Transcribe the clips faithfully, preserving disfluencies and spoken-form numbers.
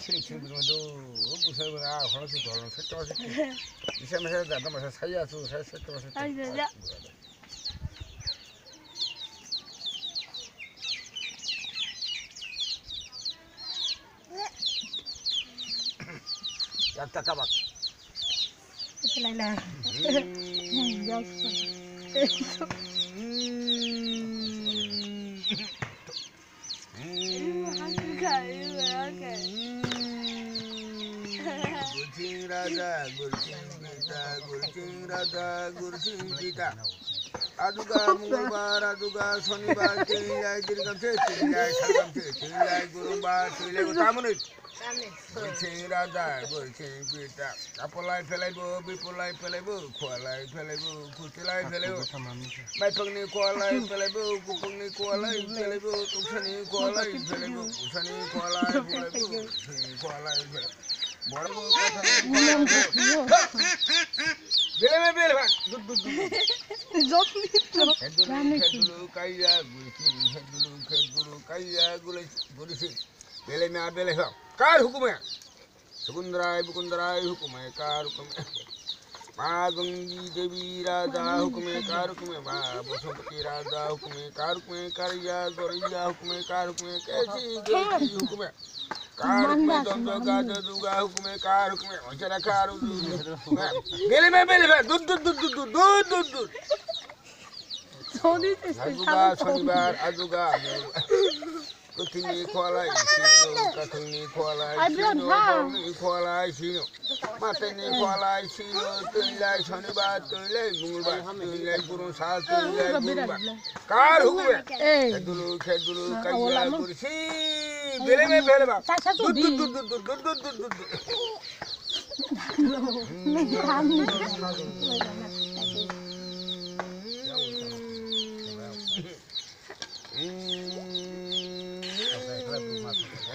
Sini sini bini do, busa bini a, hono si tolong, se tolong se. Bisa masa da, da masa saya su, saya se tolong se. Ai, ya, ya. Yak ta kabak. Isi lai lai. Hmm. Yes. Gursing Raja, Gursing Pita, Gursing Raja, Gursing Pita. Aduga Mongolbar, aduga Sonibar, tinglai Dirgamse, tinglai Salgamse, tinglai Gurumbar, tinglai Gotamoni. Gursing Raja, Gursing Pita. Apolai phelaibo, bipolai phelaibo, khualai phelaibo, kuchilai phelaibo. Maipangni khualai phelaibo, kupangni khualai phelaibo, tuksani khualai phelaibo, kusani khualai phelaibo, kusani khualai phelaibo. Borok kathang khualai phelaibo. Bele me bele bak. Dut, dut, dut, dut. Hedulu, hedulu, kaiya, gulisi, hedulu, hedulu, kaiya, gulisi, gulisi. Bele me bele bak. Kar hukume. Sukundrai bukundrai hukume kar hukume. Ma Gangi Devi Raja hukume kar hukume. Ma Basumpati Raja hukume kar hukume. Kariya Goriya hukume kar hukume. Kesi Gesi hukume kar hukume. Dondo Gaja Duga hukume kar hukume. Ojara kar hukume. Bele me bele me. Dut dut dut dut dut dut dut dut. Soni te Aduga Sonibar, aduga. Kuthini khualai sino, kathungni khualai sino, borni khualai sino, mateni khualai sino, twilai Sonibar, twilai Mongolbar, twilai Gurungsa, twilai Gurungbar. Kar hukume? Khedulu, khedulu, kaiya gursi. Bele me bele ba. Dut, dut, dut.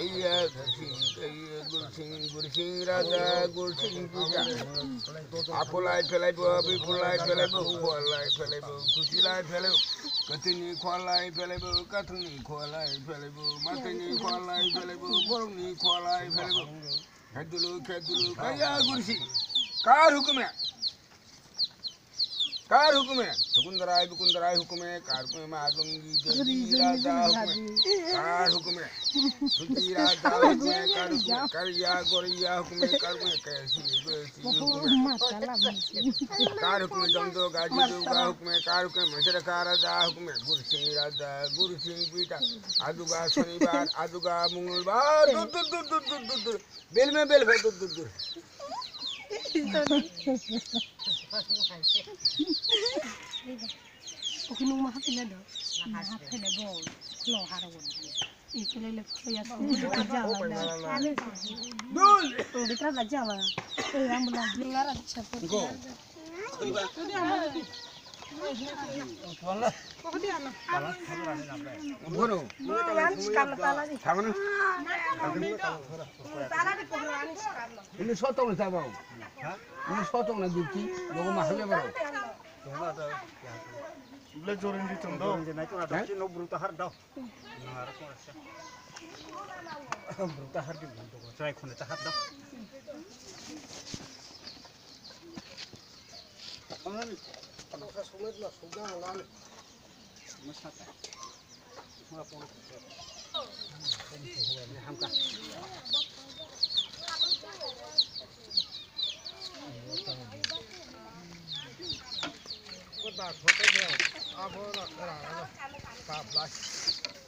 Kaiya Gursing, Kaiya Gursing, Gursing Raja, Gursing Pita. Apolai phelaibo, bipolai phelaibo, khualai phelaibo, kuchilai phelaibo. Kathini khualai phelaibo, kathungni khualai phelaibo, mateni khualai phelaibo, borokni khualai phelaibo. Khedulu, khedulu, kaiya gursi. Kar hukume? Kar hukume? Sukundrai, bukundrai hukume, kar hukume, ma Gangi Devi Raja hukume. Kar hukume? Suchi Raja hukume, kar hukume, kariya goriya hukume, kar hukume, kesi gesi hukume. Kar hukume, Dondo Gaji Duga hukume, kar hukume, Machara Raja hukume, Gursing Raja, Gursing Pita, aduga Sonibar, aduga Mongolbar, dur, dur, dur. Bel me bel phai dur dur dur. Oke nung ma hapina do. Ma hapina bo. Klo haro won. Ikele le klo ya. Dul. To bitra la jala. Ram la bilara chapo. Go. Bono. Thangno. Ini sotong ni tabang. Ini sotong na duty. Bogo mahal ya bro. Bela jorin di tong do. Jorin di nai tong do. No bru ta har do. Bru ta har di. Try khone ta har do.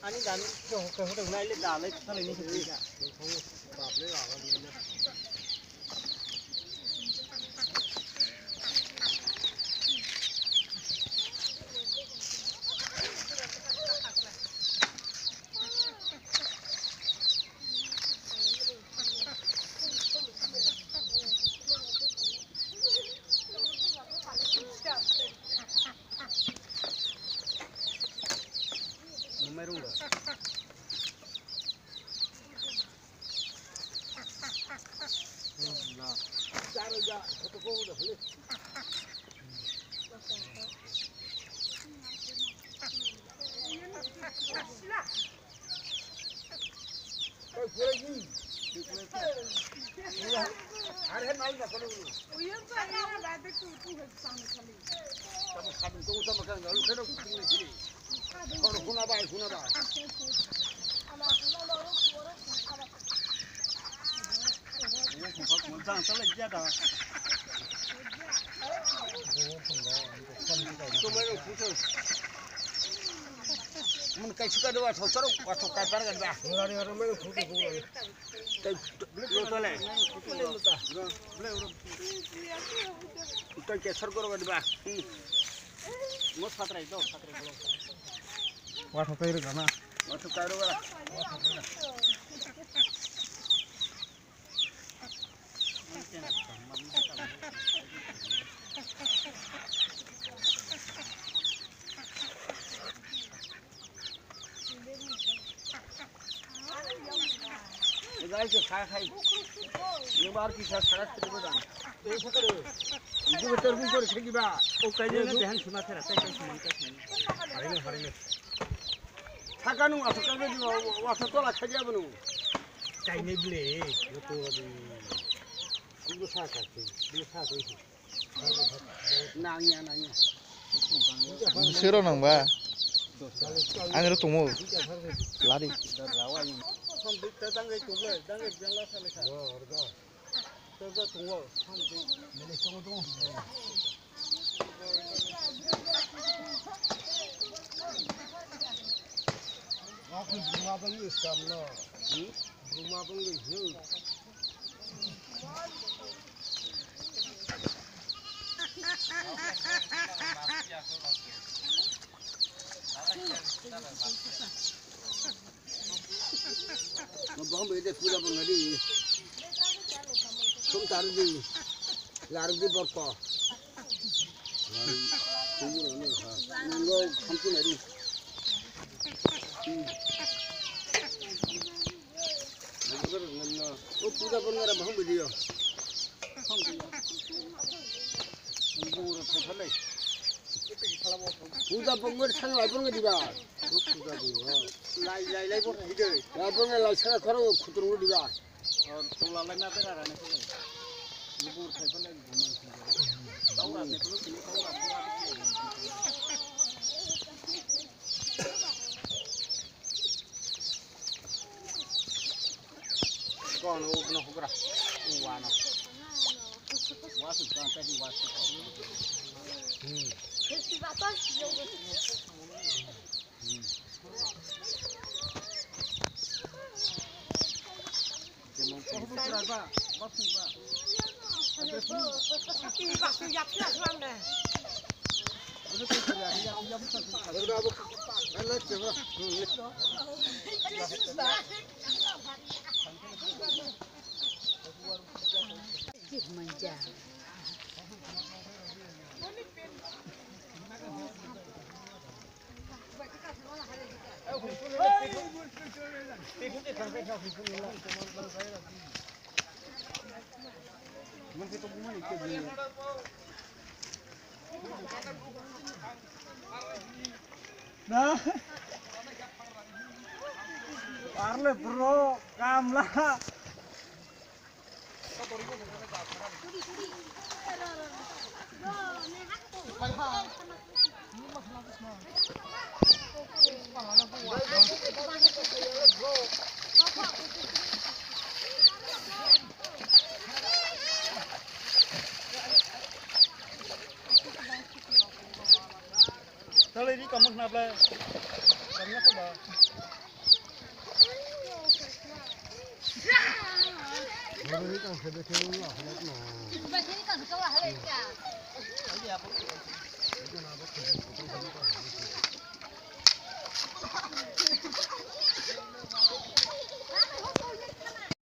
Ani dan ke hotel nai le dalai thale ni. Mun kai suka dua, thok chorok, thok kai par gan ba. Tei, lo tole. Tei ke sor goro gadi ba. Hmm. Mo satrai do, satrai do. Wa thok kai rega na. Wa thok kai rega. Gai ke khai khai. Ni bar ki sa sara khati bodan. Ni ko ter bun kore khagi ba. O kai ne dehan sima khera, kai kai sima kai sima. Hari ne, hari ne. Thaka nung asok kai di, asok tola khagi abanu. Kai ne ble, lo to di. Ni ko sa ka, ni ko sa ka. Nangya, nangya. Sero nangba. Ani ro tongo. Lari. Bong bede puja bong di. Sum tar di. Lar di borko. Nanggo sampu nari. O puja bong ra bong bede yo. Puja bong ra sang lai bong di ba. Lai lai lai bong di. Lai bong lai sang khoro khutung di ba. Tola lai na bera rane ko. Ni bor khai pale gumang sing. Tau ra ne ko ni tau ra. Ko no ko no ko ra. Wa no. Wa su kan ta di wa su. Hmm. Parle bro, kamla. Tole ri kamu kenapa? Kamu apa dah?